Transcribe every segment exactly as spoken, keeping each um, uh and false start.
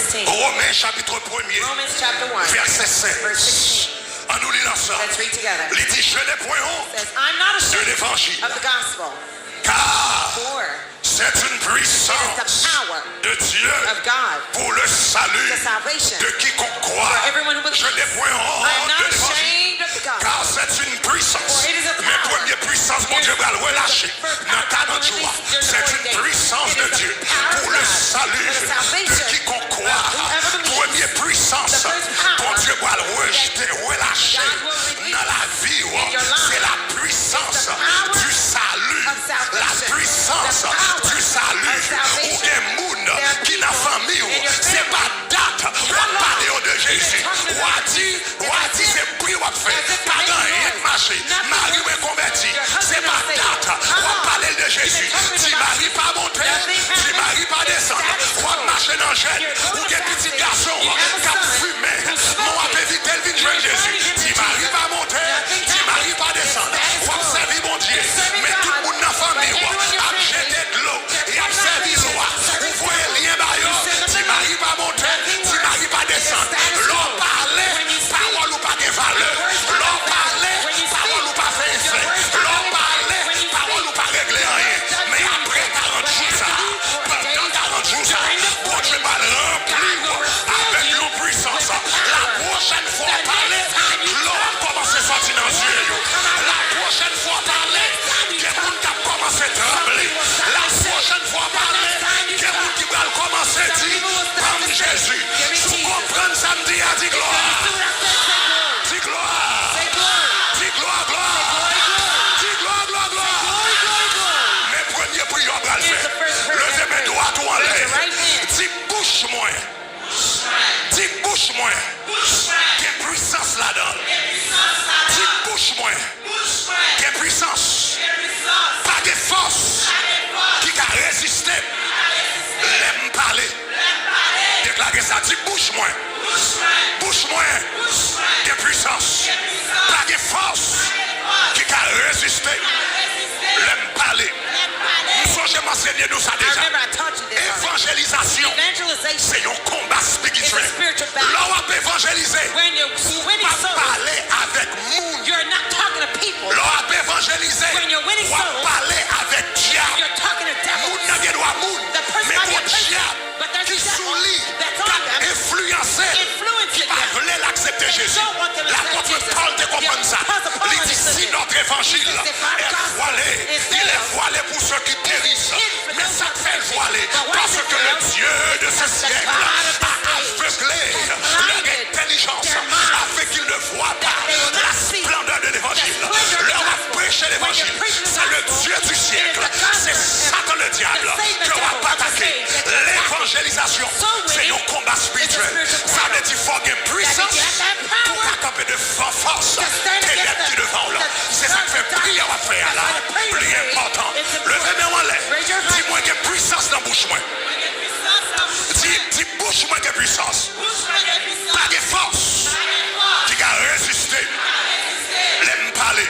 Women chapit premye, Romans chapter one, vèsè sèz. Verse sixteen. Ann nou li l ansanm. Let's read together. Li di, "Je n'ai point honte Says, "I'm not de ashamed l'évangile, of the gospel, car for c'est une it is the puissance power de Dieu of God pour le salut to salvation de quiconque croit." For everyone who believes. Je n'ai point honte I am not de l'évangile. Ashamed of the gospel. Car c'est une puissance. For it is a power. Men premye pwisans Bondye pral relache nan karant jou a, se yon pwisans de Dye pou le sali de kikon kwa. Premye pwisans Bondye pral rejte, relache nan lavi w, se la puissance du salut, la puissance du salut. Ou gen moun ki nan fanmi w, se pa dat w ap pale yo de Jezi. W a di, w a di se pri w ap fè. Pa gen anyen k mache. Mari mwen konvèti. Se pa dat w ap pale l de Jezi. Ti mari pa monte, ti mari pa desann. W ap mache nan jèn. Ou gen pitit gason w k ap fimen. Men w ap envite l vin jwenn Jezi. Ti mari pa monte, ti mari pa desann. W ap sèvi Bondye. Men tout moun nan fanmi w ap jete dlo. Y ap sèvi dlo a. Ou voye lyen ba yo. Ti mari pa monte, ti mari pa desann. Lè w pale, pawòl ou pa gen valè. Lè w pale, pawòl ou pa fè efè. Lè w pale, pawòl ou pa regle anyen. Men apre karant jou sa, pandan karant jou sa, Bondye pral ranpli w avèk yon pwisans. La pwochèn fwa w pale, dlo ap kòmanse sòti nan zye yo. La pwochèn fwa w pale, gen moun k ap kòmanse tranble. La pwochèn fwa w pale, gen moun ki pral kòmanse di, "Ban m Jezi." Si w konprann sa m di a, di glwa. Di glwa. Di glwa, glwa. Di glwa, glwa, glwa. Men premye priyè w pral fè. Leve men dwat ou anlè. Di, "Bouch mwen." Di, "Bouch mwen gen pwisans ladan l." Di, "Bouch mwen gen pwisans." Pa gen fòs ki ka reziste m lè m pale. Deklare sa, di, "Bouch mwen, bouch mwen gen pwisans." Pa gen fòs ki ka reziste lè m pale. M sonje m ansenye nou sa deja. Evanjelizasyon se yon konba espirityèl. Lè w ap evanjelize, ou p ap pale avèk moun. Lè w ap evanjelize, w ap pale avèk dyab. Moun nan gen dwa moun, men gon dyab ki sou li, k ap enfliyanse l, ki pa vle l aksepte Jezi. Lapot Pòl te konprann sa. Li di, "Si notre évangile est voilé, il est voilé pour ceux qui périssent." Men sa k fè l vwale? Parce que le Dieu de ce siècle a aveuglé leur intelligence, afin qu'ils ne voient pas la splendeur de l'évangile. Lè w ap preche levanjil, c'est le Dieu du siècle. Se Satan le diable ke w ap atake. Levanjelizasyon, se yon konba espirityèl. Sa vle di fò w gen pwisans pou w ka kanpe devan fòs tenèb ki devan w lan. Se sa k fè priyè w ap fè a la pli enpòtan. Leve men w anlè. Di, "Mwen gen pwisans nan bouch mwen." Di, di, "Bouch mwen gen pwisans." Pa gen fòs ki ka reziste lè m pale.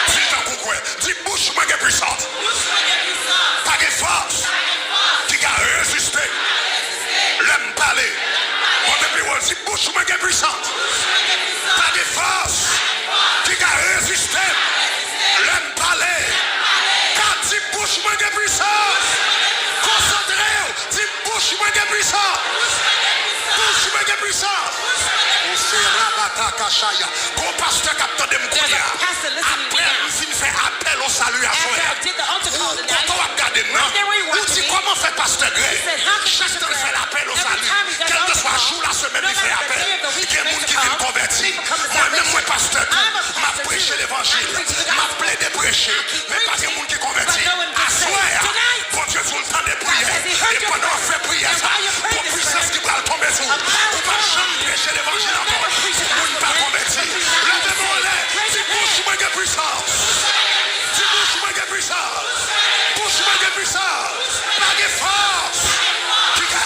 Di l tankou kwè. Di, "Bouch mwen gen pwisans." Pa gen fòs ki ka reziste lè m pale. Monte pi wo, di, "Bouch mwen gen pwisans." Pa gen fòs ki ka reziste lè m pale. Ka di, "Bouch mwen gen pwisans." Konsantre w, di, "Bouch mwen gen pwisans." Bouch mwen gen pwisans. Ou se rabata kachaya. Gon pastè k ap tande m kounye a. Apre m fin fè apèl o sali aswè a, ou kote w ap gade m nan, ou di, "Kòman fè pastè Greg, chak tan l fè lapèl o sali, kèlkeswa jou lasemèn li fè apèl, gen moun ki vin konvèti?" Mwen menm, mwen pastè tou, m ap preche levanjil, m ap plede preche, men pa gen moun ki konvèti. Aswè a, Bondye di w tande priyè. E pandan w ap fè priyè sa, gon pwisans ki pral tonbe sou ou. Ou p ap janm preche levanjil ankò pou moun pa konvèti. Leve men w anlè, di, "Bouch mwen gen pwisans." Di, "Bouch mwen gen pwisans." Bouch mwen gen pwisans. Pa gen fòs ki ka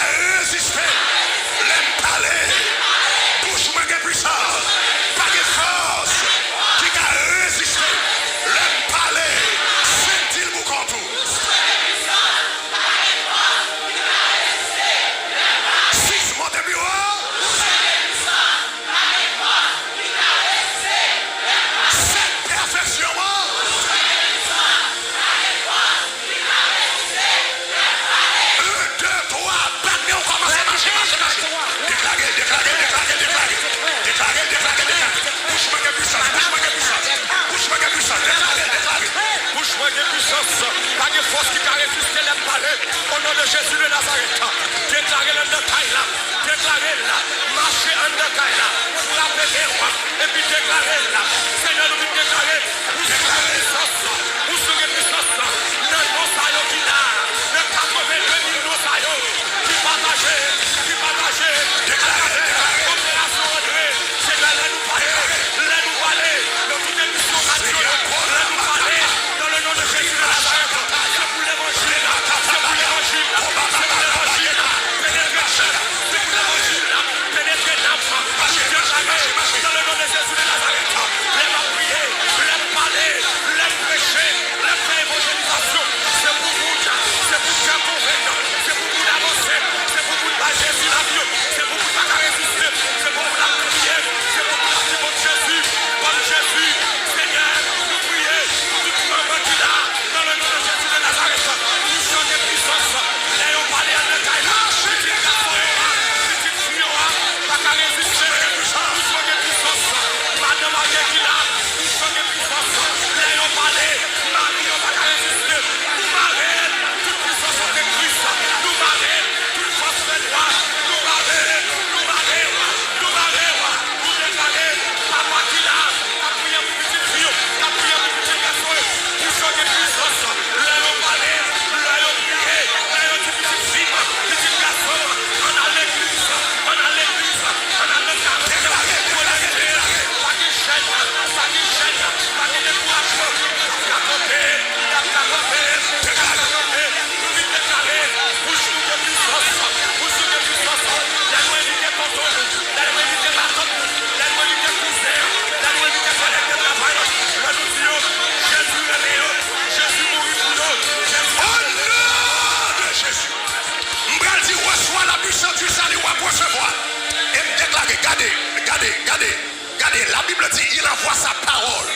Et la Bible dit, il envoie sa parole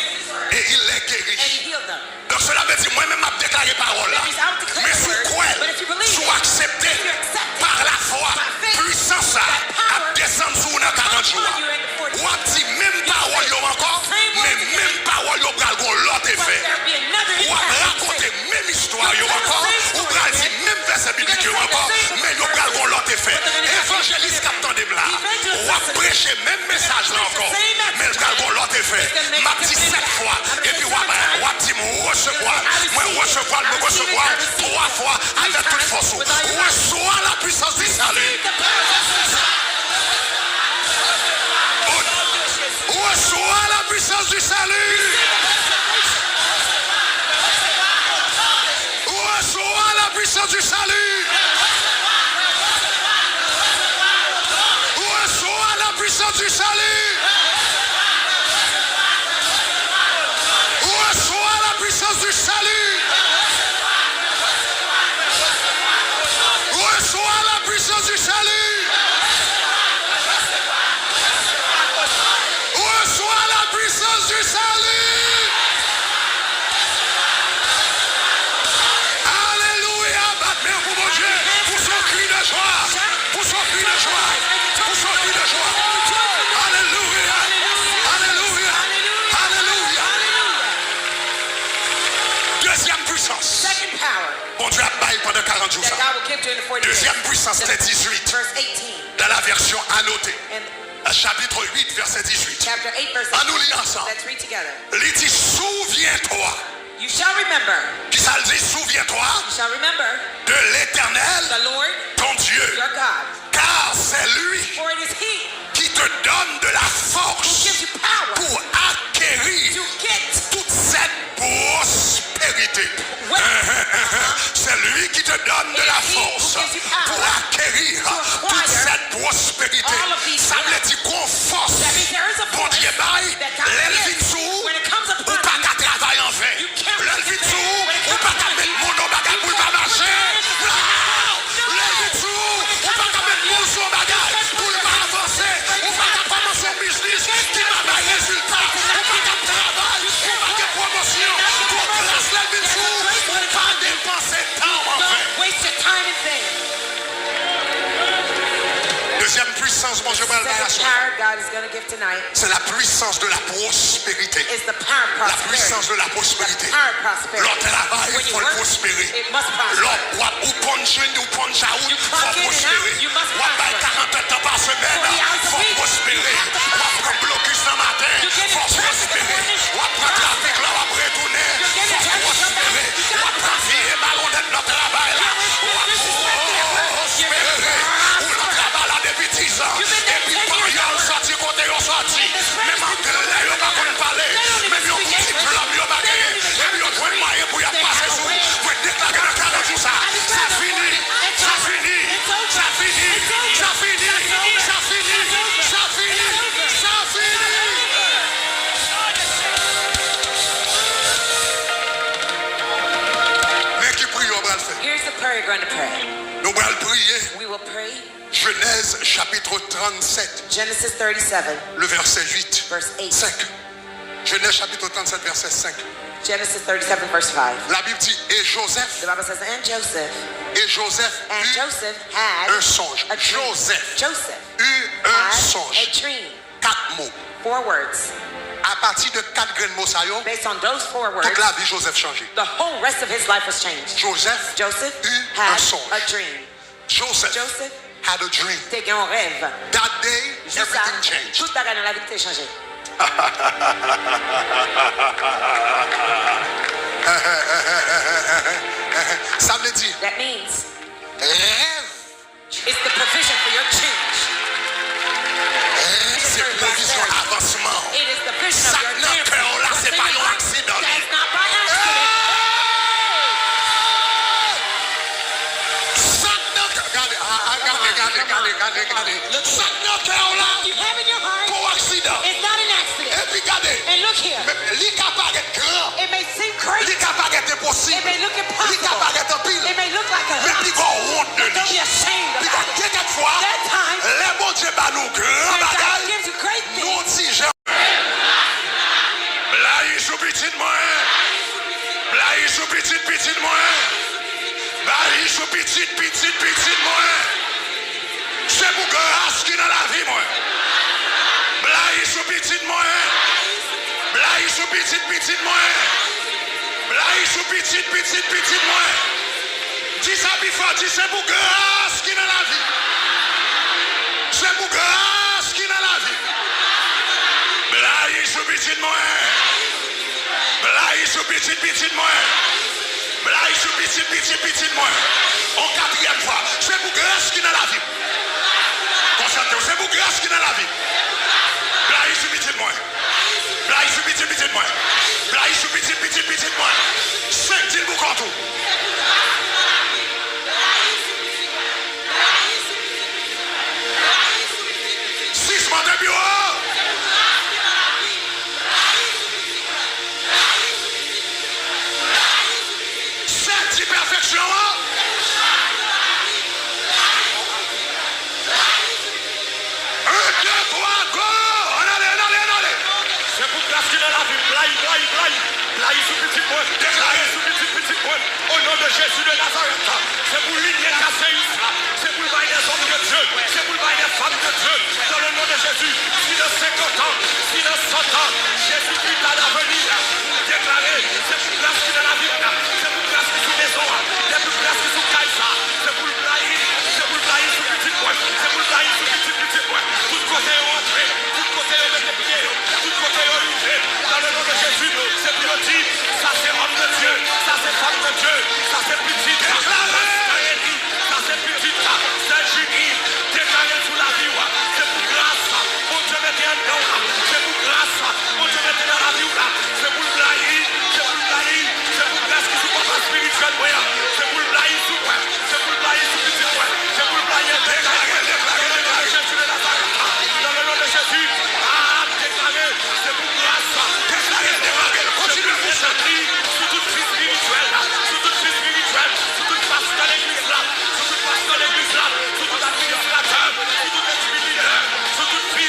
et il les guérit. Donk, cela veut dire, mwen menm, m ap deklare pawòl la. Men si w kwè l, si w aksepte l, pa lafwa, pwisans sa a ap desann sou ou nan karant jou a. W ap di menm pawòl yo ankò, men menm pawòl yo pral gon lòt efè. W ap rakonte menm istwa yo ankò, ou pral di menm vèsè biblik yo ankò, men yo pral gon lòt efè. Evanjelis k ap tande m la, w ap preche menm mesaj la ankò, men l pral gon lòt efè. M ap di sèt fwa, epi w ap, w ap di m, resevwa l. Mwen resevwa l, mwen resevwa l twa fwa avèk tout fòs ou. Reçois la puissance du salut. Reçois la puissance du salut. Reçois la puissance du salut. Reçois la puissance du salut. Reçois la puissance du salut. Reçois la puissance du salut. Reçois la puissance du salut. Alelouya. Bat men pou Bondye. Pouse yon kri de jwa. Pouse yon kri de jwa. Pouse yon kri de jwa. Alelouya. Alelouya. Alelouya. Dezyèm pwisans. Second power Bondye ap bay pandan karant jou that sa. God will give during the forty days. Dezyèm pwisans, tè dizuit. Verse eighteen. Dans la version annotée. And Chapitre huit, verset dix-huit. Chapter eight, verse eighteen. Ann nou li ansanm. Let's read together. Li di, Souviens-toi. You shall remember. Kisa l di? Souviens-toi You shall remember de l'Éternel, the Lord, ton Dieu, your God. Car c'est lui For it is he qui te donne de la who force gives you power pour acquérir to get toute cette prospérité. Wealth. C'est lui qui te donne de la force pour acquérir toute cette prospérité. Sa vle di gon fòs Bondye bay, lè l vin sou ou, ou pa ka travay anven. Lè l vin sou ou, ou pa ka met moun nan bagay pou l pa mache. Non! Lè l vin sou ou, ou pa ka met moun sou yon bagay pou l pa avanse. Ou pa ka kòmanse yon biznis ki pa bay rezilta. Ou pa ka travay, ou pa gen pwomosyon. Gwo gras lè l vin sou ou, ou pa depanse tan w anven. Don't waste your time in vain. Dezyèm pwisans Bondye pral bay aswè. Second power God is gonna give tonight Se la puissance de la prospérité. is the power of La prosperity. puissance de la prospérité. The power of prosperity. Lè w travay, When you fò l work, pwospere. it must prosper. Lè w ap ou punch in, ou punch out, You clock fò in and pwospere. out, you must W ap bay prosper. karant èdtan pa semèn, Forty hours a fò week, pwospere. you have to W ap pran blokis nan maten, You get fò in traffic in the pwospere. morning, W ap pran trafik la, w ap retounen, You get in fò traffic, you come pwospere. back, you W ap gotta pran vye malonnèt nan travay la, w ap pwospere. Ou nan travay la depi dizan, epi panyòl sòti kote yo sòti. Menm anglè yo pa konn pale, menm yon bout diplòm yo pa genyen. Epi yo jwenn mwayen pou y ap pase sou ou. Mwen deklare nan karant jou sa, sa fini, sa fini, sa fini, sa fini, sa fini, sa fini, sa fini. Men ki priyè w pral fè. Here's the prayer you're going to pray. Nou pral priye. We will pray Genèse chapitre trente-sept, Genesis thirty-seven, le verset huit, verse eight. cinq. Genèse chapitre trente-sept, verset cinq. Genesis thirty-seven, verse five. La Bible dit, et Joseph, The Bible says, and Joseph, et Joseph and eut Joseph had un songe. a dream. Joseph Joseph eut un had songe. a dream. Quatre mots. Four words. A pati de kat grenn mo sa yo, Based on those four words, tout lavi Joseph chanje. the whole rest of his life was changed. Joseph Joseph eut un had songe. a dream. Joseph Joseph had a dream. te gen yon rèv. That day, Jou sa, everything changed. tout bagay nan lavi te chanje. Sa vle di, That means rèv it's the provision for your change. Se pwovizyon avansman w. Sa k nan kè w la, se pa yon aksidan li ye. Sa k nan kè, gade, a, a, gade, gade, gade, gade, gade. Sa k nan kè w la, pa yon aksidan. Epi gade, men li ka parèt gran, li ka parèt enposib, li ka parèt anpil, men piga w wont de li. Piga w gen kèk fwa, lè Bondye ba nou gran bagay, nou ti jan. Pitit pitit mwen. Blayi sou pitit pitit pitit mwen. Di sa pi fò, di se pou gras ki nan lavi. Se pou gras ki nan lavi. Blayi sou pitit mwen. Blayi sou pitit pitit mwen. Blayi sou pitit pitit pitit mwen. On katriyèm fwa. Se pou gras ki nan lavi. Konsantre w, se pou gras ki nan lavi. Blayi sou pitit mwen. Blayi sou pitit pitit mwen. Blayi sou pitit pitit pitit mwen. Senk, di l pou kont ou. Sis, monte pi wo. Sèt, di pèfeksyon an. Un, de, twa, go! Ann ale, ann ale, ann ale! Se pou gras ki nan lavi m, blayi, blayi, blayi! Blayi sou pitit mwen, blayi sou pitit pitit mwen! O non de Jezi de Nazarèt, se pou linye Kaseyis la, se pou l bay dèzòm de Dye, se pou l bay dèfanm de Dye, dans le nom de Jésus, si nan senkant an, si nan san an, Jezikri tarde à venir, m deklare, se pou gras ki nan lavi m nan, se pou gras ki sou mezon an, se pou gras ki sou kay sa, se pou l blayi, se pou l blayi sou pitit mwen, se pou l blayi sou pitit pitit mwen, tout kote yo antre, tout kote yo mete pye yo, tout kote yo rive, dans le nom de Jésus, se pou yo di, sa se òm de Dye, sa se fanm de Dye, sa se pitit, sa se pitit, sa se pitit, sa se pitit, sa se pitit, deklare l sou lavi w, se pou gras, Bondye mete anndan w la, se pou gras, Bondye mete nan lavi w la, se pou l blayi, se pou l blayi, se pou gras ki sou papa espirityèl mwen an, se pou l blayi sou mwen. Se pou l blayi sou pitit mwen. Se pou l blayi an deklare. Dans le nom de Jésus de Nazareth. Dans le nom de Jésus. Ah, deklare. Se pou gras. Deklare, deklare. Kontinye pou sa. Sou tout fi espirityèl la. Sou tout fi espirityèl. Sou tout pastè legliz la. Sou tout pastè legliz la. Sou tout administratè. Sou tout espirityèl. Sou tout fi.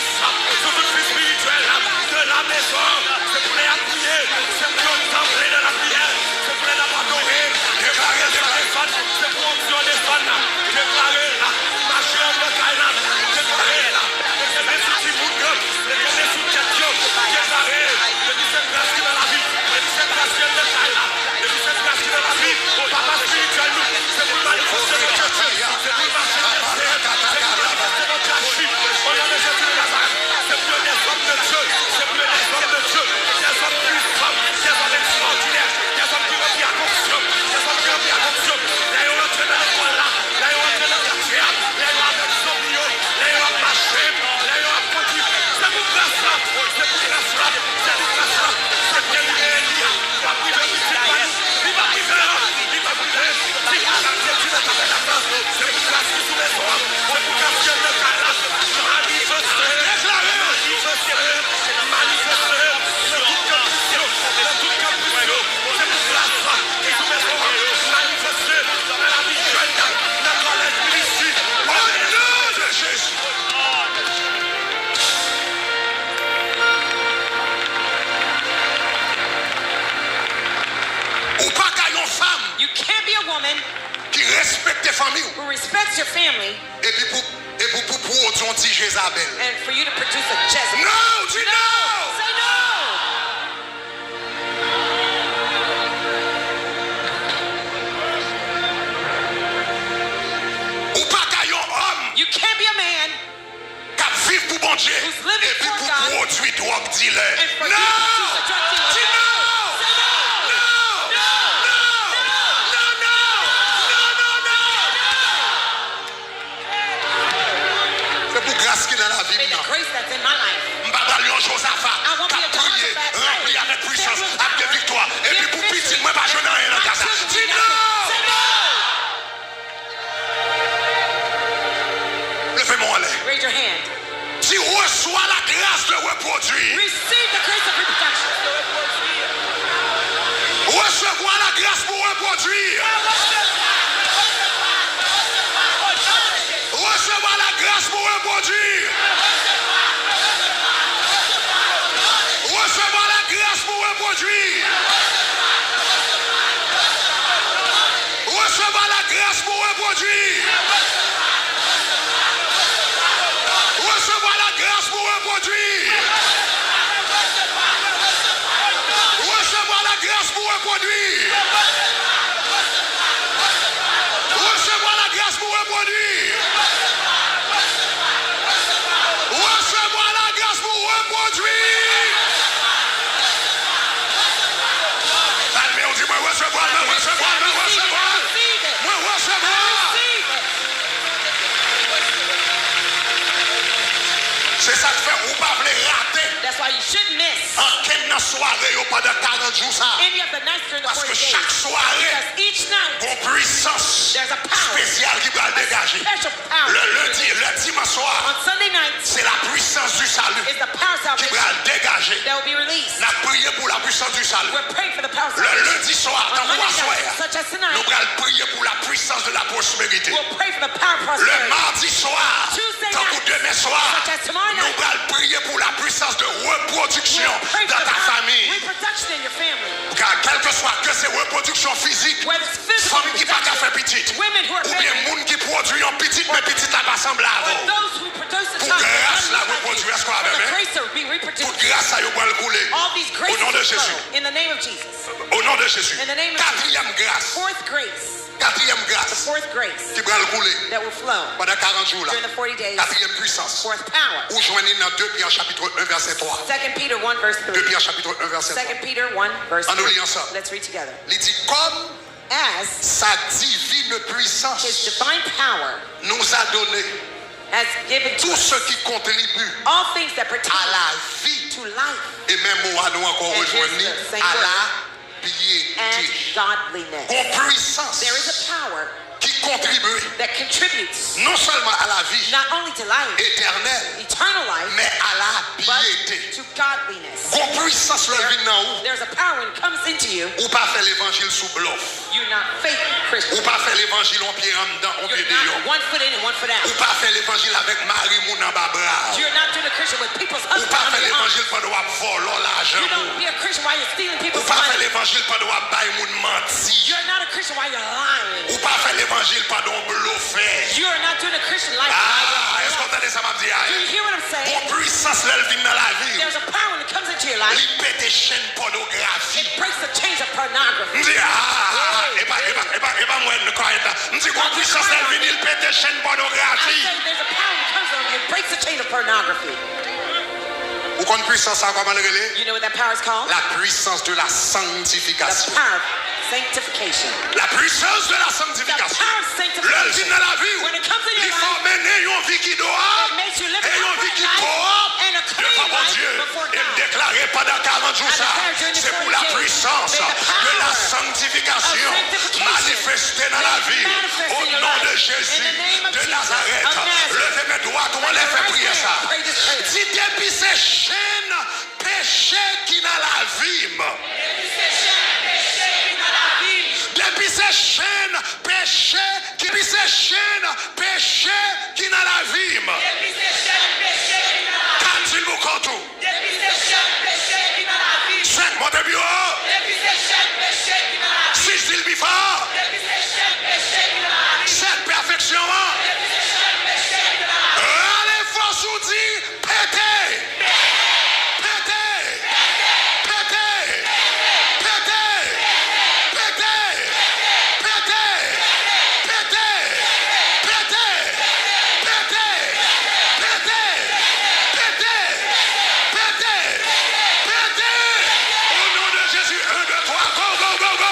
Sou tout fi espirityèl la. De la maison. Se pou lè y ap priye. Se pou yo tanple nan lapriyè. Se pou lè n ap adore, deklare sa desann, se pou onksyon desann, deklare l, mache anndan kay la, deklare l, mete men sou timoun yo, mete men sou tèt yo, deklare, depi se gras ki nan lavi, depi se gras ki anndan kay la, depi se gras ki nan lavi, papa espirityèl nou, se pou l manifeste nan tèt yo, se pou l manifeste nan tèt yo, se pou l manifeste nan tèt yo, o non de Jezi de Nazarèt. Se pou yo dèzòm de Dye, se pou yo dèzòm de Dye, dèzòm pwisan, dèzòm ekstraòdinè, dèzòm ki ranpli ak onksyon, dèzòm ki ranpli ak onksyon. Lè yo rantre nan lekòl la, lè yo rantre nan katye a, lè yo avèk zanmi yo, lè yo ap mache, lè yo ap kondui. Se pou gras la, se pou gras la, se pou gras la, se pou gras la. Li p ap rive pitit pa nou. Li p ap rive, li p ap rive. Li p ap rive. Se pou gras ki sou mezon an. Se pou gras ki anndan kay la. Manifeste. Manifeste. Manifeste. Nan tout kanpis yo. Nan tout kanpis yo. Se pou gras ki sou mezon an. Manifeste. Nan lavi jèn. Nan kòlèj, ministri. O non de Jezi. Ou pa ka yon fanm You can't be a woman ki respekte fanmi w who respects your family epi pou, epi pou pwodui yon ti Jezabèl. And for you to produce a Jezebel. No, di no! Say no! Ou pa ka yon òm You can't be a man k ap viv pou Bondye epi pou pwodui dwòg dilè. Non! Di non! Non! Non! Non! Non! Non! Non! Non! Se pou gras ki nan lavi m nan. M pa pral yon Jozafa k ap priye, ranpli avèk pwisans, ap gen viktwa, epi pou pitit mwen pa jwenn anyen nan kay sa. Di non! Leve men w anlè. Raise your hand. Di, reçois la grâce de reproduire. Receive the grace of reproduction. Resevwa lagras pou repwodui. Resevwa lagras pou repwodui. Resevwa lagras pou repwodui. Resevwa lagras pou repwodui. Resevwa lagras pou repwodui. Se sa k fè ou pa vle rate That's why you shouldn't miss ankenn nan sware yo pandan karant jou sa a. Any of the nights during the Paske forty days. Chak sware Because each night, gon pwisans there's a power, espesyal ki pral a degaje. Special power. Le lundi, le dimanche soir, On Sunday nights, se la puissance du salut is the power of ki salvation pral degaje. That will be released. N ap priye pou la puissance du salut. We're praying for the power of Le salvation. Lundi soir, On tankou Monday aswè night, a, such as tonight, nou pral priye pou la puissance de la prospérité. We'll pray for the power of Le prosperity. Mardi soir, Tuesday tankou night, demen soir, such as tomorrow night, nou pral priye pou la puissance de reproduction dans ta famille. We'll pray for the power of reproduction in your family. Ka kèlkeswa, ke se repwodiksyon fizik, Whether it's physical fanm ki pa ka reproduction, fè pitit, women who are oubyen barren, moun ki pwodui yon pitit, men pitit la pa sanble avè w. Those who produce a Pou child gras la repwodui, èske w avè m? The grace to be reproduced. Tout gras sa yo pral koule. All these graces will flow. O non de Jezi. In the name of Jesus. O non de Jezi. In the name of Jesus. Katriyèm gras. Fourth grace. Katriyèm gras. The fourth grace. Ki pral koule. That will flow. Pandan karant jou la. During the forty days. Katriyèm pwisans. Fourth power. Ou jwenn li nan de Pyè chapit un vèsè twa. Second Peter one verse three. de Pyè chapit un vèsè twa. Second Peter one verse three. Ann nou li ansanm. Let's read together. Li di, comme As sa divine puissance His divine power nous a donné has given to tout us ce qui contribue all things that pertain à la vie. To life. E menm mo a nou ankò And rejwenn here's li, the same à word. La And piété. Godliness. Gon pwisans There is a power ki kontribye that contributes non sèlman a lavi not only to life, etènèl, eternal life, men a la but piété. To godliness. Gon pwisans lè l vin nan ou. There's a power when it comes into you. Ou pa fè levanjil sou blòf. You're not fake Christian. Ou pa fè levanjil on pye anndan, on pye deyò. You're not one foot in and one foot out. Ou pa fè levanjil avèk mari moun anba bra w. You're not doing a Christian with people's husbands under your arms. Ou pa fè levanjil pandan w ap vòlò lajan moun. You don't be a Christian while you're stealing people's money. Ou pa fè levanjil pandan w ap bay moun manti. You're not a Christian while you're lying. Ou pa fè levanjil pandan w blofè. You're not doing a Christian life while you're lying. Ah, èske w tande sa m ap di a? Do you hear what I'm saying? Gon pwisans lè l vin nan lavi w. There's a power when it comes into your life. Li pete chenn pònografi. It breaks the chains of pornography. M di, ah, ah, ah, ah, e pa, e pa, e pa, e pa mwen, kwayèt la. M di, gon pwisans lè l vini, l pete chenn pònografi. I say there's a power that comes on you, it breaks the chain of pornography. Ou konn pwisans sa kòman l rele? You know what that power is called? La puissance de la sanctification. The power of sanctification. La puissance de la sanctification. The power of sanctification. Lè l vin nan lavi w, When it comes in your life, li fè w mennen yon vi ki dwat, it makes you live an e yon vi upright ki life pwòp and a clean life before God. Devan Bondye. E m deklare pandan karant jou sa, se pou la puissance de la sanctification manifeste nan lavi w. O non de Jezi de Nazarèt, leve men dwat ou anlè, fè priyè sa. Di, depi se chenn peche ki nan lavi m. Depi se chenn peche ki, depi se chenn peche ki nan lavi m. Kat, di l pou kont ou. Depi se chèn peche ki nan lavi m. Senk, monte pi wo. Depi se chèn peche ki nan lavi m. Sis, di l pi fò. Depi se chèn peche ki nan lavi m. Sèt, pèfeksyon an. Depi se chèn peche ki nan lavi m. Rale fòs ou di, pete. Pete. Pete. Pete. Pete. Pete. Pete. Pete. Pete. O non de Jezi. Un, deux, trois. Go, go, go.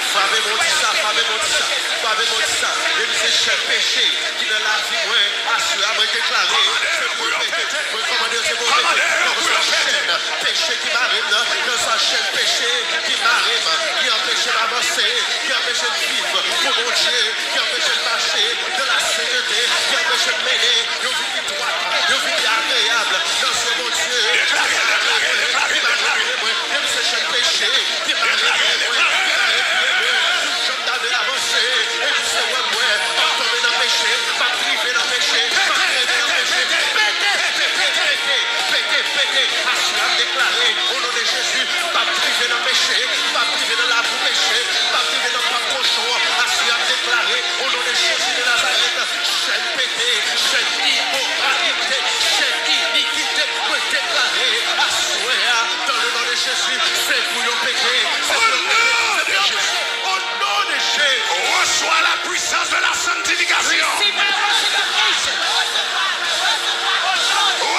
Frape bon ti sa, frape bon ti sa, frape bon ti sa. Depi se chèn peche ki nan lavi mwen, aswè a mwen deklare, se pou yo pete. Mwen kòmande yo, se pou yo pete. Mwen resevwa chèn peche ki mare m nan, resevwa chèn peche ki mare m, ki anpeche m avanse, ki anpeche m viv pou Bondye, ki anpeche m mache nan lasentete, ki anpeche m mennen yon vi ki dwat, yon vi ki agreyab nan zye Bondye. Deklare, deklare, deklare, deklare. Depi se chèn peche ki mare mwen, ki mare pye mwen, pou janm ta vle avanse, epi se wè mwen, m ap tonbe nan peche, m ap drive nan peche, m ap rete nan peche. Pete, pete, pete, pete, pete, pete. Aswè a m deklare, o non de Jezi, m p ap drive nan peche, m p ap drive nan labou peche, m p ap drive nan pap kochon. Aswè a m deklare, o non de Jezi de Nazarèt, chèn pete, chèn imoralite, chèn inikite, mwen deklare aswè a, dans le nom de Jésus, se pou yo pete, se pou yo pete, se pou yo pete, o non de Jezi. Reçois la puissance de la sanctification. Receive the power of sanctification.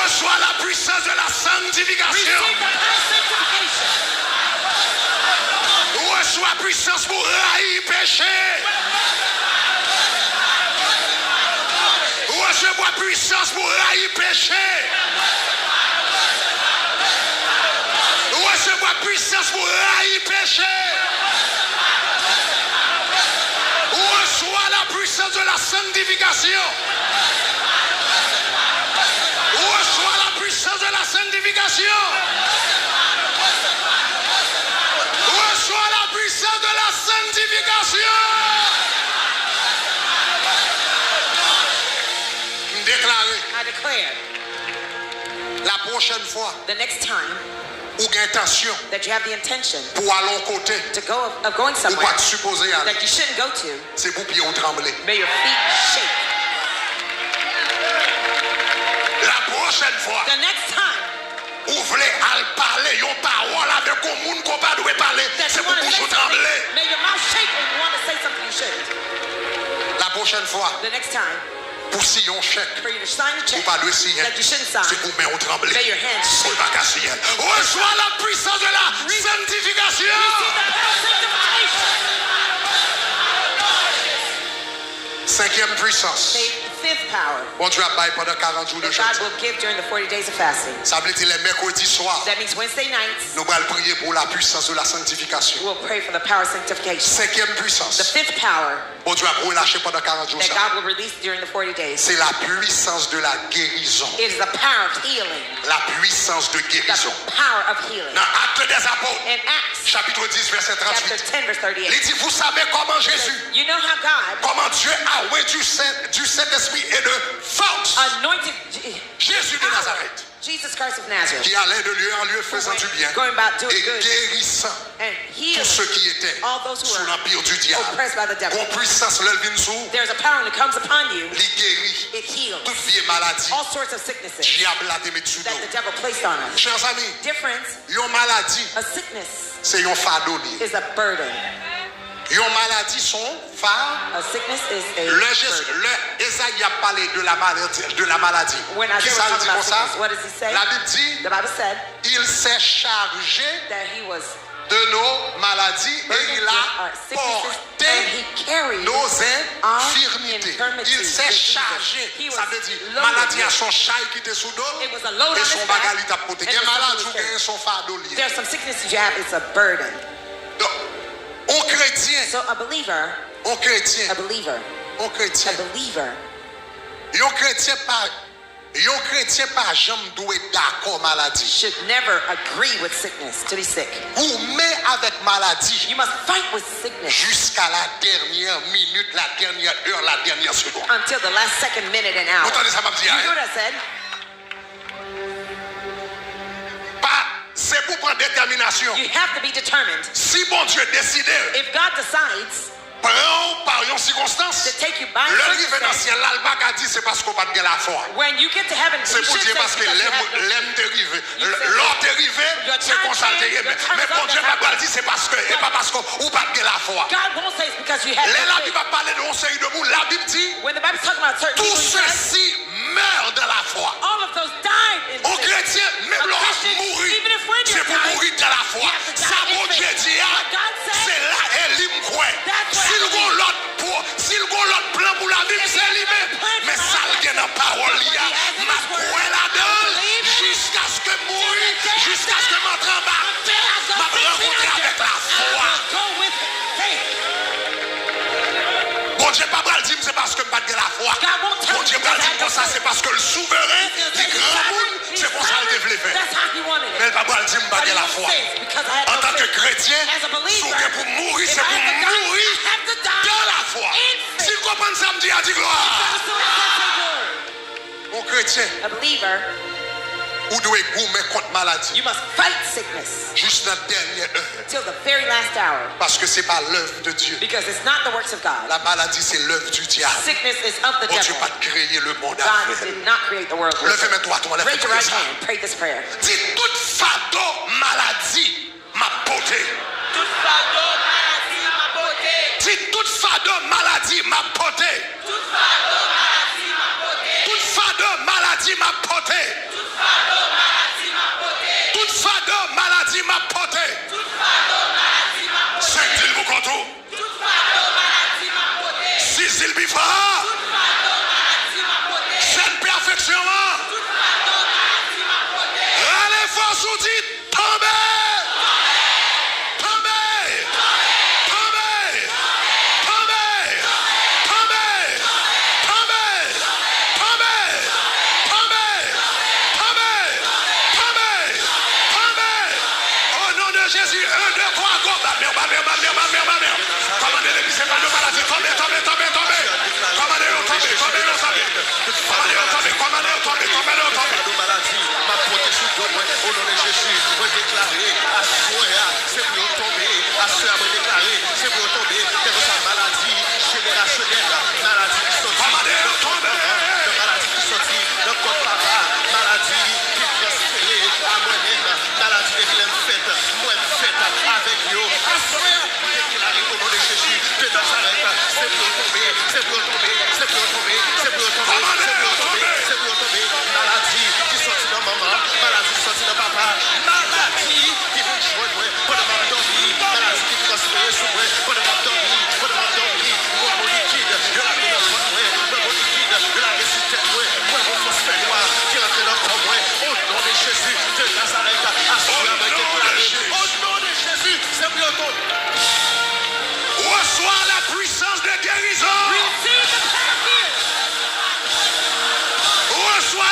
Reçois la puissance de la sanctification. Receive the power of sanctification. Resevwa pwisans pou rayi peche. Resevwa pwisans. Pwisans pou rayi peche. Resevwa pwisans pou rayi peche. Reçois la puissance de la sanctification. Reçois la puissance de la sanctification. Reçois la puissance de la sanctification. M deklare, I declare la pwochèn fwa the next time ou gen entansyon that you have the intention pou al yon kote to go of, of going ou somewhere pa t sipoze ale, that you shouldn't go to, se pou pye w tranble. May your feet shake. La pwochèn fwa the next time ou vle al pale yon pawòl avèk yon moun ke w pa dwe pale, that se you pou want to bouch say ou tranble. Something, may your mouth shake and you want to say something you shouldn't. La pwochèn fwa the next time pou siyen yon chèk for you to sign a ou check pa dwe siyen, that you shouldn't sign, se pou men w tranble, may your hands shake, pou l pa ka siyen l. Resevwa la puissance de la sanctification. Receive the power of sanctification. Senkyèm pwisans. The fifth power Bondye ap bay pandan karant jou de jèn. That God will give during the forty days of fasting. Sa vle di lè mèkredi swa, that means Wednesday nights, nou pral priye pou la puissance de la sanctification. We'll pray for the power of sanctification. Senkyèm pwisans. The fifth power Bondye ap relache pandan karant jou that sa, God will release during the forty days, se la puissance de la guérison. Is the power of healing. La puissance de guérison. The power of healing. Nan Actes des Apôtres, in Acts, chapitre dix, verset trente-huit, chapter ten, verse thirty-eight, li di, vous savez comment Jésus, you know how God, comment Dieu a oint du Saint, du Saint-Esprit et de force anointed Je- Jésus de Nazareth, Jesus Christ of Nazareth, qui allait de lieu en lieu faisant du bien going about doing et good guérissant and tous healing ceux qui étaient all those who sous were l'empire du diable. Oppressed by the devil. Gon pwisans lè l vin sou ou, there's a power when it comes upon you, li geri it heals tout vye maladi all sorts of sicknesses dyab la te met sou do that the devil placed on us. Chè zanmi, dear friends, yon maladi a sickness se yon fado li ye. Is a burden. Yon maladi se yon fa- A sickness is a lè Jezi, burden. Lè Ezayi ap pale de la maladi, de la maladi, when Isaiah was talking about sickness, what does he say? Labib di, the Bible said, il s'est chargé that he was de nos maladies et burdened il a with our sicknesses porté and he carried nos our infirmités. Infirmities. Il s'est chargé. Sa vle di maladi a se yon chay ki te sou do l e se yon bagay li t ap pote. Gen maladi ou genyen, se yon fado li ye. There's some sicknesses you have, it's a burden. Donk, yon kretyen, so a believer, yon kretyen, a believer, yon kretyen, a believer, yon kretyen pa, yon kretyen pa janm dwe dakò maladi. Should never agree with sickness, to be sick. Goumen avèk maladi. You must fight with sickness. Jusqu'à la dernière minute, la dernière heure, la dernière seconde. Until the last second, minute, and hour. Ou tande sa m ap di a? You hear what I said? Pa, se pou pran detèminasyon. You have to be determined. Si Bondye deside, if God decides pran w pa yon sikonstans, to take you by circumstance, lè l rive nan syèl la, l pa ka di se paske w pa t gen lafwa. When you get to heaven, se pou di paske lè m te rive, lè w te rive, se konsa l te ye. Men Bondye pa pral di se paske, e pa paske ou pa t gen lafwa. God won't say it's because you had no faith. Lè Labib ap pale de yon seri de moun, Labib di, when the Bible talks about certain people, he says, tous ceux-ci meurent dans la foi. All of those died in faith. Yon kretyen, menm lè w ap mouri, se pou mouri dans la foi. Sa Bondye di a, se la e li m kwè. Si l gon lòt pwo-, si l gon lòt plan pou lavi m, se li menm. Men sa l gen nan pawòl li a, m ap kwè ladan l jiskaske m mouri, jiskaske m antre anba tè, m ap rankontre avèk lafwa. Bondye pa pral di m se paske m pa t gen lafwa. Bondye pral di m konsa, se paske l souveren, li granmoun, se konsa l te vle fè. Men l pa pral di m pa gen lafwa. Antanke kretyen, si w gen pou mouri, se pou mouri dans la foi. Si l konprann sa m di a, di glwa. Yon kretyen, a believer, ou dwe goumen kont maladi. You must fight sickness jis nan dènye lè. Till the very last hour. Paske se pa lèv de Dye. Because it's not the works of God. La maladie, c'est l'œuvre du diable. Sickness is of the devil. Bondye pa t kreye lemonn avè l. God did not create the world with it. Leve men dwat ou anlè pou w priye sa. Raise your right hand, pray this prayer. Di, tout fado maladi m ap pote. Tout fado maladi m ap pote. Di, tout fado maladi m ap pote. Tout fado maladi m ap pote. Tout fado maladi m ap pote. Tout fado maladi m ap pote. Tout fado maladi m ap pote. Tout fado maladi m ap pote. Senk di l pou kont ou. Tout fado maladi m ap pote. Sis di l pi fò. Tout fado maladi m ap pote. Jèn pè a fè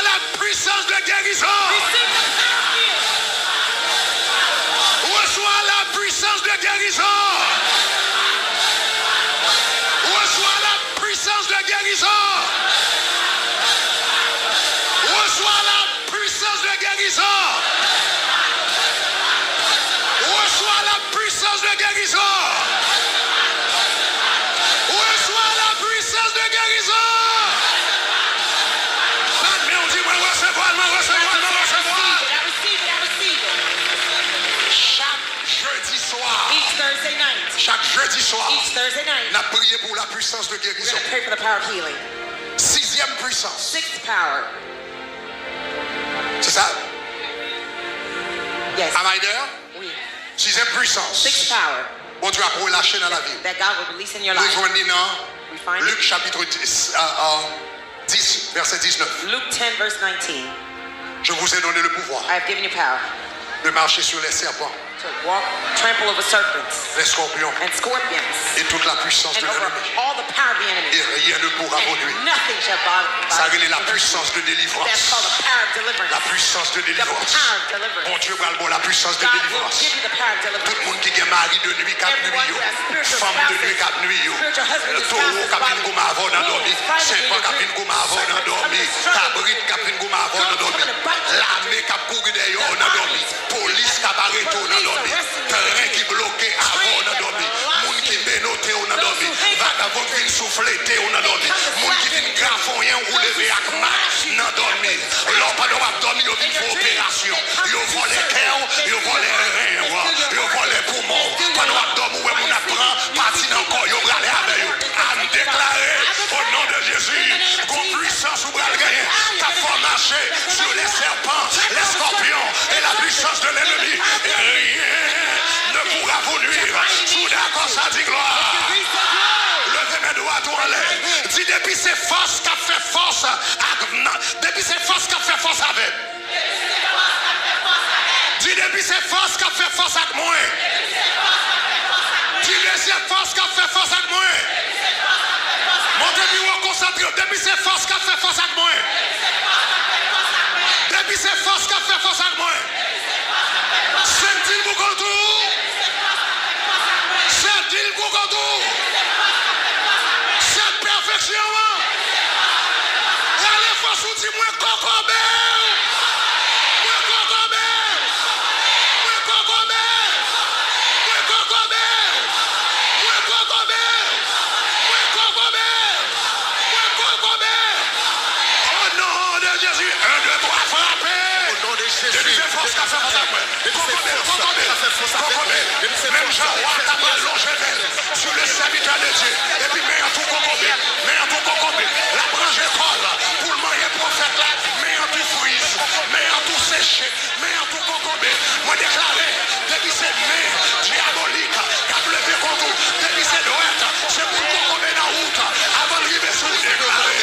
la puissance de guérison. Reçois la puissance de guérison. Reçois la puissance de guérison. Reçois la puissance de guérison. Reçois la puissance de guérison. Reçois la puissance de guérison. Bat men w, di mwen resevwa l, mwen resevwa l, mwen resevwa l. Chak jedi swa. Each Thursday night. Chak jedi swa. Each Thursday night. N ap priye pou la puissance de guérison. We're gonna pray for the power of healing. Sizyèm pwisans. Sixth power. Se sa? Yes. Am I there? Oui. Sizyèm pwisans. Sixth power. Bondye ap relache nan lavi w. That God will release in your life. Nou jwenn li nan Lik chapit dis, euh, euh, dis, vèsè diznèf. Luke ten, verse nineteen. Je vous ai donné le pouvoir. I have given you power. De marcher sur les serpents. To walk, trample over serpents. Les scorpions. And scorpions. Et toute la puissance de l'ennemi. And over all the power of the enemy. Et rien ne pourra vous nuire. And nothing shall bother you. Sa rele la puissance de délivrance. That's called the power of deliverance. La puissance de délivrance. The power of deliverance. Bondye pral ba w la puissance de délivrance. God will give you the power of deliverance. Tout moun ki gen mari de nwi k ap nwi yo, fanm de nwi k ap nwi yo, towo k ap vin goumen avè w nan dòmi, sèpan k ap vin goumen avè w nan dòmi, kabrit k ap vin goumen avè w nan dòmi, lame k ap kouri dèyè w nan dòmi, polis k ap arete w nan dòmi, tren ki bloke avè w nan dòmi, moun ki menote w nan dòmi, vagabon k vin souflete w nan dòmi, moun ki vin grafonyen w, ou leve ak mal nan dòmi. Lè w pandan w ap dòmi, yo vin fè operasyon. Yo vòlè kè w, yo vòlè ren w, yo vòlè poumon w. Pandan w ap dòmi, ou wè moun ap pran pati nan kò w, yo prale avè yo. A m deklare, o non de Jezi, gon pwisans ou pral genyen k ap fè w mache sur les serpents, les scorpions et la puissance de l'ennemi, et rien ne pourra vous nuire. Si w dakò sa, di glwa. Leve men dwat ou anlè. Di, depi se fòs k ap fè fòs ak, depi se fòs k ap fè fòs avè m. Di, depi se fòs k ap fè fòs ak mwen. Di, depi se fòs k ap fè fòs ak mwen. Monte pi wo, konsantre w. Depi se fòs k ap fè fòs ak mwen. Depi se fòs k ap fè fòs ak mwen. Sèl di l pou kont ou. Sèl di l pou kont ou. Sèl pèfeksyon an. Rale fòs ou, di, mwen kokobe w. Mwen kokobe w. Mwen kokobe w. Mwen kokobe w. Mwen kokobe w. Mwen kokobe w. Mwen kokobe w. O non de Jezi. En, de, twa, frape. O non de Jezi. Depi se fòs k ap fè fòs ak mwen. Kokobe l, kokobe l, kokobe l. Menm jan wa ta pral lonje men l sou le sèvitè de Dye, epi men an tou kokobe, men an tou kokobe. L ap ranje kò l pou l manyen pwofèt la, men an tou friz, men an tou seche, men an tou kokobe. Mwen deklare, depi se men dyabolik k ap leve kont ou, depi se dwèt, se pou l kokobe nan wout avan l rive sou ou. Deklare.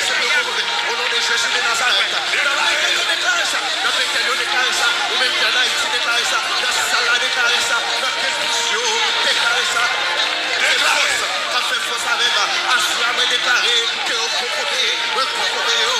O non de Jezi de Nazarèt. Nan Lafayette, yo deklare sa. Nan Petèl, yo deklare sa. Ou menm ki ann Ayiti, deklare sa. Nan sal la, deklare sa. Nan Kentucky, yo deklare sa. Deklare. Fòs k ap fè fòs avè m. Aswè a, mwen deklare ke yo kokobe. Mwen kokobe yo.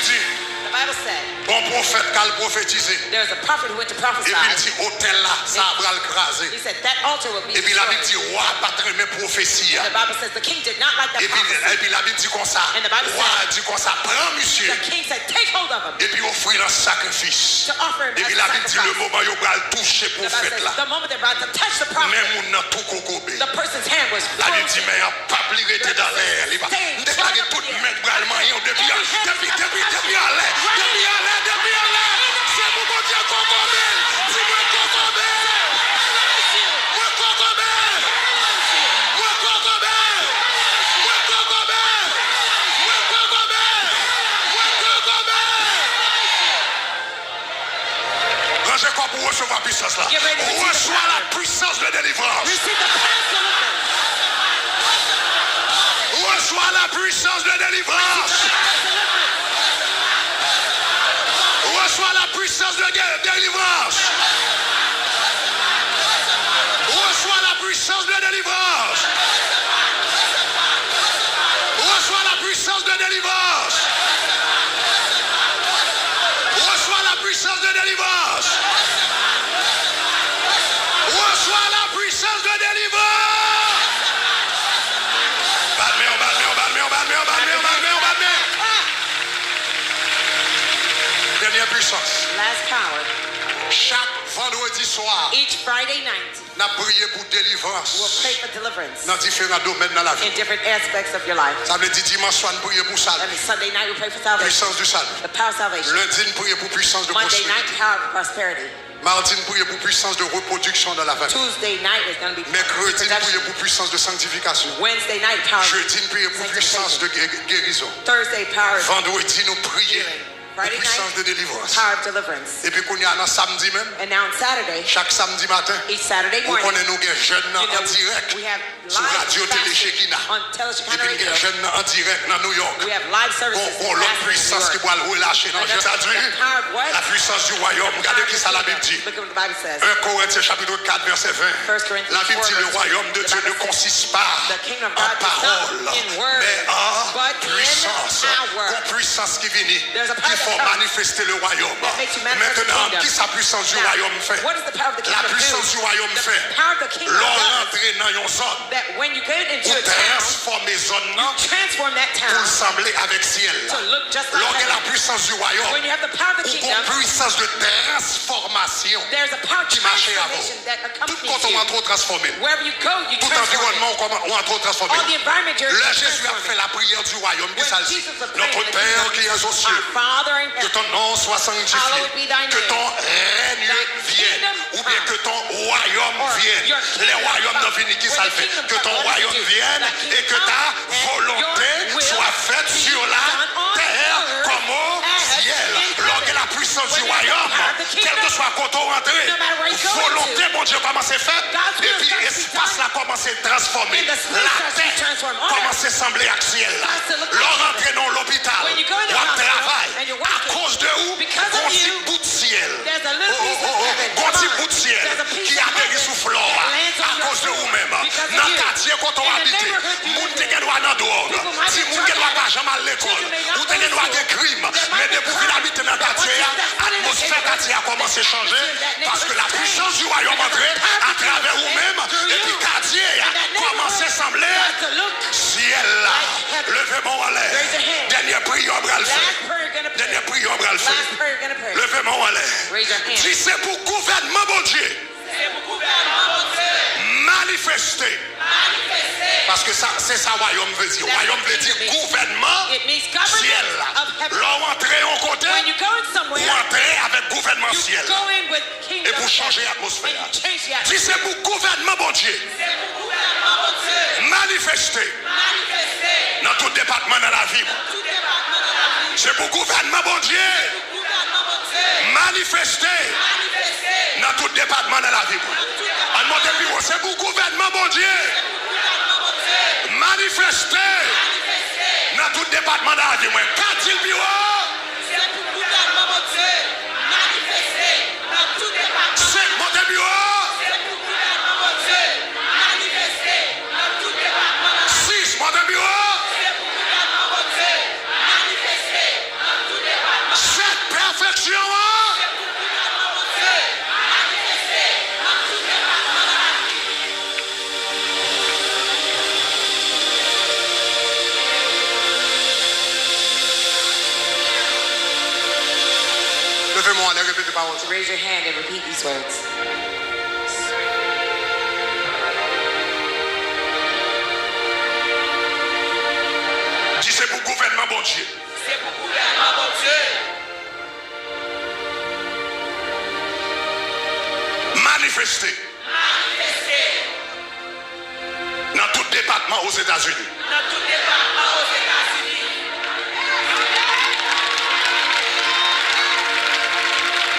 Di, The Bible said, gon pwofèt k al pwofetize. There's a prophet who went to prophesy. Epi l di, otèl la, sa a pral kraze. He said, that altar will be destroyed. Epi Labib di, wa a pa t renmen pwofesi a. And the Bible says the king did not like that prophecy. Epi Labib di konsa, wa a di konsa, pran misye. The king said, take hold of him. Epi ofri l an sakrifis. To offer him as a sacrifice. Epi Labib di, lemoman yo pral touche pwofèt la, the moment they're about to touch the prophet, men moun nan tou kokobe. The person's hand was frozen. Labib di, men an p ap li rete nan lè a. Li pa, m deklare tout men k pral manyen w depi, depi, depi, depi alè, depi alè, depi alè. Se pou Bondye kokobe l. Di, mwen kokobe. Mwen kokobe. Mwen kokobe. Mwen kokobe. Mwen kokobe. Mwen kokobe. Ranje kò pou w resevwa pisans la. Get ready to receive the power. Reçois la puissance de délivrance. Receive the power of deliverance. Reçois la puissance de délivrance. Receive the power of deliverance. Reçois la puissance de gué-, délivrance. Reçois la puissance de délivrance. Reçois la puissance de délivrance. Reçois la puissance de délivrance. Reçois la puissance de délivrance. Bat men w, bat men w, bat men w, bat men w, bat men w, bat men w, bat men w. Dènyè pisans. Last power. Chak vandredi swa, each Friday night, n ap priye pou delivrans. We'll pray for deliverance. Nan diferan domèn nan lavi. In different aspects of your life. Sa vle di dimanch swa n priye pou sali. That means Sunday night we pray for salvation. Puissance du salut. The power of salvation. Lendi n priye pou puissance de prosperité. Monday night, power of prosperity. Madi n priye pou puissance de reproduction dans la famille. Tuesday night is gonna be power of reproduction. Mèkredi n priye pou puissance de sanctification. Wednesday night, power of sanctification. Jedi n priye pou puissance de gué-, guérison. Thursday, power of healing. Vandredi nou priye Friday night, pou puissance de délivrance. Power of deliverance. Epi kounye a nan samdi menm, and now on Saturday, chak samdi maten, each Saturday morning, ou konnen nou gen jèn nan an dirèk sou radyo Tele Shekina. Epi n gen jèn nan an dirèk nan New York. We have live services in New York. Gon, gon lòt pwisans ki pral relache nan jèn sa di, la puissance du royaume. Gade ki sa Labib di. Look at what the Bible says. Un Corinthiens chapitre quatre, verset vingt. First Corinthians four, verse twenty. Labib di, le royaume de Dieu ne consiste pas en parole, mais en puissance. Gon pwisans ki vini, ki fè w manifeste le royaume. Mentenan, ki sa pwisans du royaume fè? La puissance du royaume fè, lè w rantre nan yon zòn, ou transfòme zòn nan pou l sanble avèk syèl la. Lè w gen la puissance du royaume, ou gon pwisans de transfòmasyon ki mache avè w. Tout kote w antre, w transfòme. Tout anviwònman w kòman-, w antre, w transfòme. Lè Jezi ap fè lapriyè du royaume, ki sa l di? Notre Père qui es aux cieux, que ton nom soit sanctifié, que ton règne vienne, oubyen que ton royaume vienne. Lè wayòm nan vini, ki sa l fè? Que ton royaume vienne et que ta volonté soit faite sur la terre comme au ciel. Lè w gen la puissance du royaume, kèlkeswa kote w rantre, volonte Bondye kòmanse fèt, epi espas la kòmanse transfòme. Latè kòmanse sanble ak syèl la. Lè w rantre nan yon lopital, w ap travay, akoz de ou, gon ti bout syèl. O, o, o, o, gon ti bout syèl ki ateri sou flò a, akoz de ou menm. Nan katye kote w abite, moun te gen dwa nan dwòg. Timoun gen dwa pa janm al lekòl. Ou te gen dwa gen krim. Men depi w vin abite nan katye a, atmosfè katye a kòmanse chanje, paske la puissance du royaume antre atravè ou menm, epi katye a kòmanse sanble syèl la. Leve men w anlè. Dènyè priyè w pral fè. Dènyè priyè w pral fè. Leve men w anlè. Di, se pou gouvènman Bondye manifeste. Paske sa, se sa wayòm vle di. Wayòm vle di gouvènman syèl la. Lè w antre yon kote, ou antre avèk gouvènman syèl la. E pou chanje atmosfè a. Di, se pou gouvènman Bondye manifeste nan tout depatman nan lavi m. Se pou gouvènman Bondye manifeste nan tout depatman nan lavi m. Ann monte pi wo. Se pou gouvènman Bondye manifeste nan tout depatman nan lavi mwen. Ka di l pi wo. Se pou gouvènman Bondye manifeste nan tout depatman. Senk, monte pi wo. Se pou gouvènman Bondye manifeste nan tout depatman nan lavi. Sis, monte pi wo. Se pou gouvènman Bondye manifeste nan tout depatman. Raise your hand and repeat these words. Di, se pou gouvènman Bondye. Se pou gouvènman Bondye. Manifeste. Manifeste. Nan tout depatman Ozetazini. Nan tout depatman Ozetazini.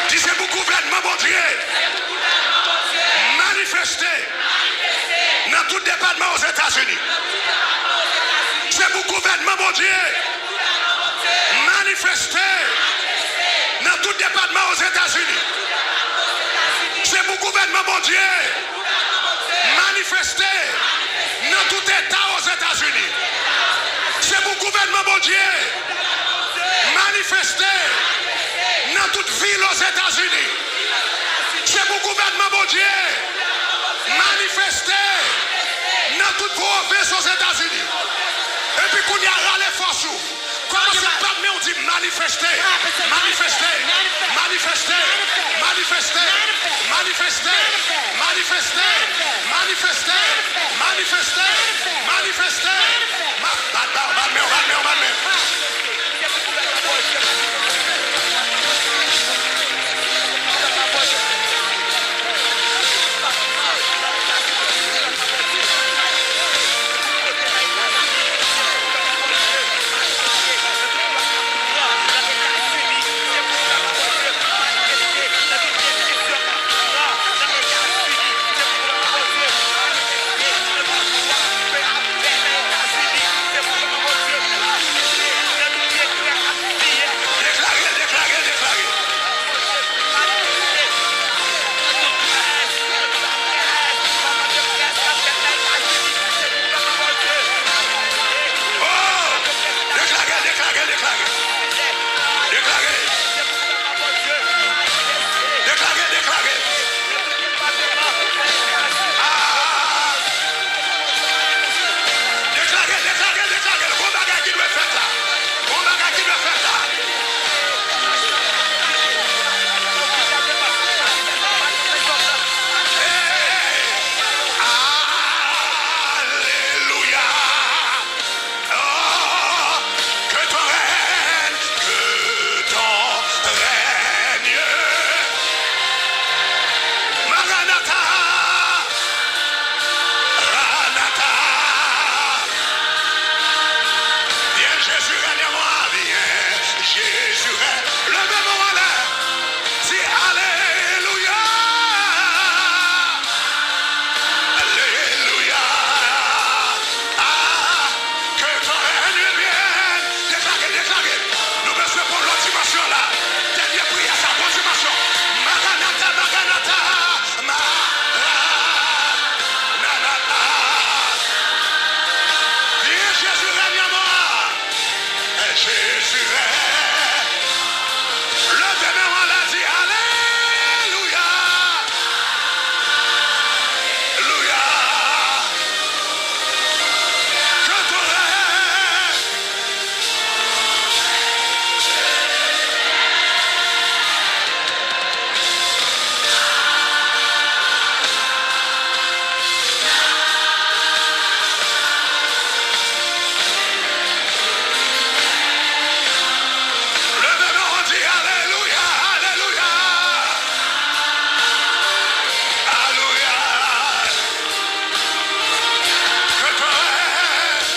Di, se pou gouvènman Bondye. Se pou gouvènman Bondye. Manifeste. Manifeste. Nan tout depatman Ozetazini. Nan tout depatman Ozetazini. Se pou gouvènman Bondye. Se pou gouvènman Bondye. Manifeste. Manifeste. Nan tout depatman Ozetazini. Nan tout depatman Ozetazini. Se pou gouvènman Bondye. Manifeste nan tout eta Ozetazini. Se pou gouvènman Bondye manifeste nan tout vil Ozetazini. Se pou gouvènman Bondye manifeste nan tout pwovens Ozetazini. Epi kounye a, rale fòs ou. Kòmanse bat men w, di, manifeste, manifeste, manifeste, manifeste, manifeste, manifeste, manifeste, manifeste, manifeste, ma-, bat, bat, bat men w, bat men w, bat men w. Deklare, deklare, deklare. Oh! Deklare, deklare, deklare. Deklare. Deklare, deklare. Ah! Deklare, deklare, deklare. Gon bagay ki dwe fèt la. Gon bagay ki dwe fèt la. Hey! Alelouya! Oh, que ton règne, que ton règne. Maranatha, Maranatha. Viens, Jésus, règne en moi, viens, Jésus, règne. Leve men w anlè. Di, alelouya. Alelouya. Ah, que ton règne vienne. Deklare, deklare. Nou bezwen pran lòt dimansyon la. Dènye priyè sa, pran dimansyon. Maranatha, Maranatha, Maranatha. Viens, Jésus, règne en moi. Jésus règne. Leve men w anlè, di, alelouya. Alelouya. Que ton règne. Leve men w, di, alelouya, alelouya. Alelouya. Que ton règne.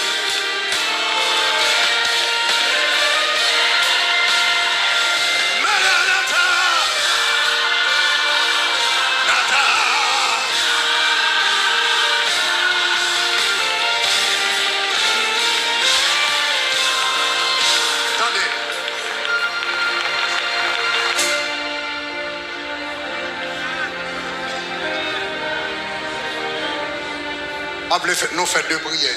Maranatha. Natha. Tande. M ap vle fè, nou fè de priyè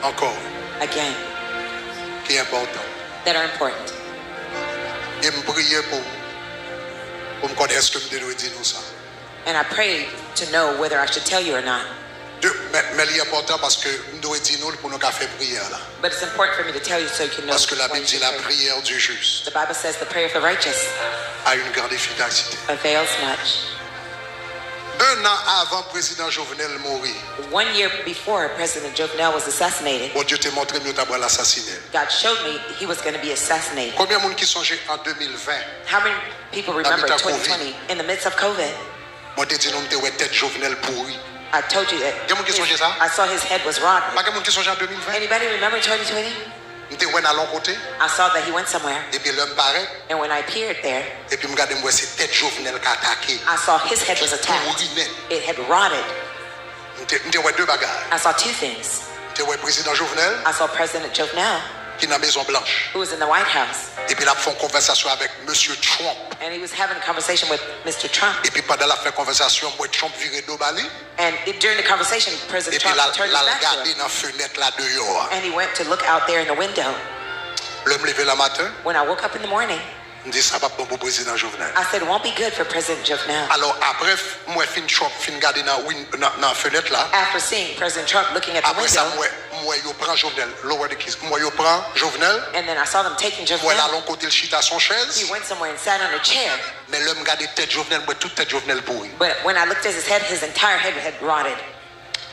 ankò Again, ki enpòtan. That are important. E m priye pou, pou m konnen èske m te dwe di nou sa. And I prayed to know whether I should tell you or not. De, men, men li enpòtan paske m dwe di nou l pou nou ka fè priyè la. But it's important for me to tell you so you can know Paske why Labib you di should la pray. Prière du juste The Bible says the prayer of the righteous a une grande efficacité. Avails much. Un an avan Prezidan Jovenel mouri, One year before President Jovenel was assassinated, Bondye te montre m yo ta pral asasinen l. God showed me he was going to be assassinated. Konbyen moun ki sonje an de mil ven, How many people nan remember mitan Covid, twenty twenty in the midst of COVID? Mwen te di nou m te wè tèt Jovenel pouri. I told you that Gen moun ki his- sonje sa? I saw his head was rotted. Pa gen moun ki sonje an de mil ven? Anybody remember twenty twenty? M te wè n al yon kote, I saw that he went somewhere, epi lè m parèt, and when I appeared there, epi m gade m wè se tèt Jovenel k atake. I saw his head was attacked. Pouri nèt. It had rotted. M te, m te wè de bagay. I saw two things. M te wè Prezidan Jovenel I saw President Jovenel, ki nan Mezon Blanch. who was in the White House, Epi l ap fè yon konvèsasyon avèk Mesye Trump. and he was having a conversation with Mister Trump. Epi pandan l ap fè konvèsasyon, m wè Trump vire do ba li. And it, during the conversation, President Epi Trump l al, turned l his al back to gade him, nan fenèt la deyò a. and he went to look out there in the window. Lè m leve nan maten, When I woke up in the morning, m di sa p ap bon pou Prezidan Jovenel. I said, "Won't be good for President Jovenel." Alò, apre m wè fin Trump fin gade nan, win, nan, nan fenèt la, After seeing President Trump looking at the apre sa, m window, wè, m wè yo pran Jovenel, lower the case, m wè yo pran Jovenel, and then I saw them taking m wè l al Jovenel. yon kote l chita sou yon chèz, He went somewhere and sat on a chair. men lè m gade tèt Jovenel, m wè tout tèt Jovenel pouri. But when I looked at his head, his entire head had rotted.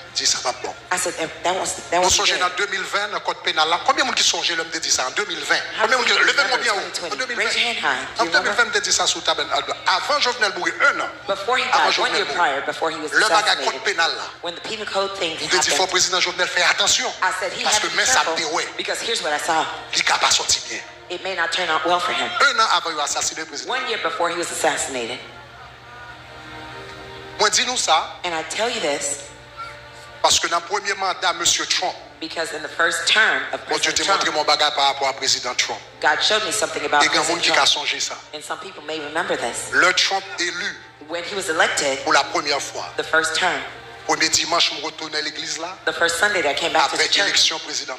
M di sa p ap bon. I said, "That, that was that Nou was sonje good." Nan de mil ven, nan kòd penal la, konbyen moun ki sonje lè m te di sa an de mil ven? How Konbyen many moun ki people leve men remember byen wo? twenty twenty? An de mil ven. Raise your hand high. Do An you remember? de mil ven, m te di sa sou tabèn avan Jovenel mouri, un an Before he avan died, one year Jovenel mouri. prior, before he was Lè bagay kòd assassinated, penal la, when the penal code thing m te di fò happened, Prezidan Jovenel fè atansyon. I said he had Paske to be men sa m te careful wè. Because here's what I saw. Li ka pa sòti byen. It may not turn out well for him. Un an avan yo asasinen prezidan. One year before he was assassinated, Mwen di nou sa and I tell you this paske nan premye manda Mesye Trump, because in the first term of Bondye President te montre Trump, mwen bagay pa rapò a Prezidan Trump. God showed me something about E gen moun President ki ka Trump, sonje sa. And some people may remember this. Lè Trump eli When he was elected, pou la premyè fwa, the first term, premye dimanch m retounen legliz la, the first Sunday that I came back to the apre church, eleksyon prezidan.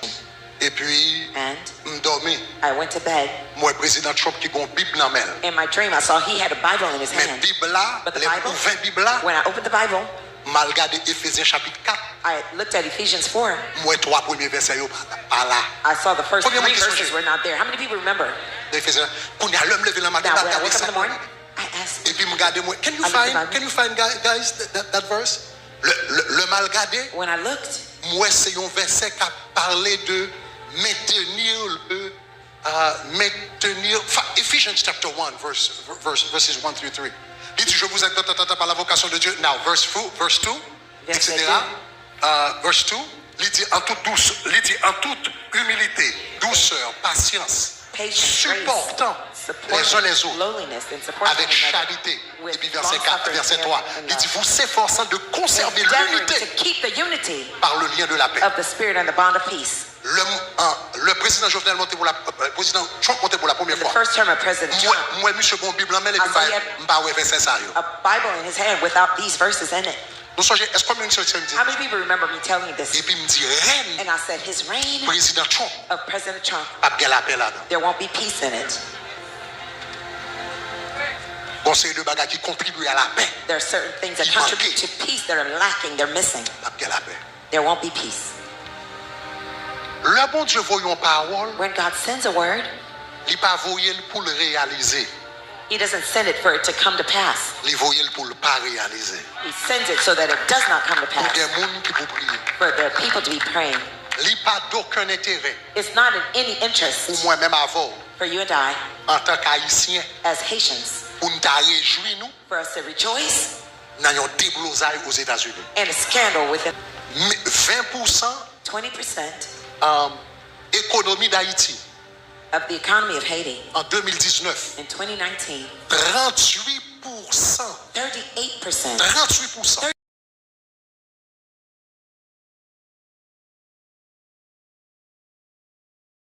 Epi, and m dòmi. I went to bed. M wè Prezidan Trump ki gon Bib nan men l. In my dream, I saw he had a Bible in his Men hand. Bib la, But the lè m Bible, ouvè Bib la, when I opened the Bible, m al gade Efezyen chapit kat, I looked at Ephesians four. M wè twa premye vèsè yo pa, pa la. I saw the first Konbyen moun three ki sonje? Verses were not there. How many people remember? Efezyen, kounye a lè m leve nan maten, Now, m al when I gade woke up in sa. The morning, I asked, Epi m gade, mwen, can you I looked at find, the Bible. Can you find, guys, that, that, that verse? Lè, lè, lè m al gade, When I looked, m wè se yon vèsè k ap pale de maintenir le, uh, maintenir, enfin, Ephesians chapter one, verse, verse, verses one through three. Li di, je vous exhorte par l'invocation de Dieu. Now, verse two, verse two, Verset et cetera. Uh, verse two, li di en toute douce, li di en toute humilité, douceur, patience, patience, grace, supportant support, les uns les autres, lowliness, and support avec one another charité. With Epi vèsè kat, long-suffering vèsè and twa, in li di, love. Vous s'efforçant de conserver Endeavoring l'unité To keep the unity par le lien de la paix. Of the Spirit and the bond of peace. Lè m, an, lè prezidan Jovenel monte pou la, euh, prezidan Trump monte pou la premyè In the fwa, first term of President m wè, Trump, m wè misye gon Bib nan men l epi I m saw pa, he had m pa wè vèsè sa yo. A Bible in his hand without these verses in it. Nou sonje, èske konbyen moun ki sonje m di? How many people remember me telling you this? Epi m di, rèn And I said, "His reign prezidan Trump of President Trump, p ap gen lapè ladan. There won't be peace in it." Gon seri de bagay ki kontribye a lapè. There are certain things that Ki contribute manke. To peace that are lacking. They're missing. P ap gen lapè. There won't be peace. Lè Bondye voye yon pawòl, When God sends a word, li pa voye l pou l reyalize. He doesn't send it for it to come to pass. Li voye l pou l pa reyalize. He sends it so that it does not come to Pou pass. Gen moun ki pou priye. For there are people to be praying. Li pa dokenn enterè It's not in any pou interest mwen menm avè w, for you and I, antanke Ayisyen, as Haitians, pou n ta rejwi nou for us to rejoice nan yon deblozay Ozetazini. And a scandal within. Ven pousan Twenty percent um, ekonomi Dayiti of the economy of Haiti an de mil diznèf, in twenty nineteen, tranntuit pousan, thirty-eight percent, tranntuit pousan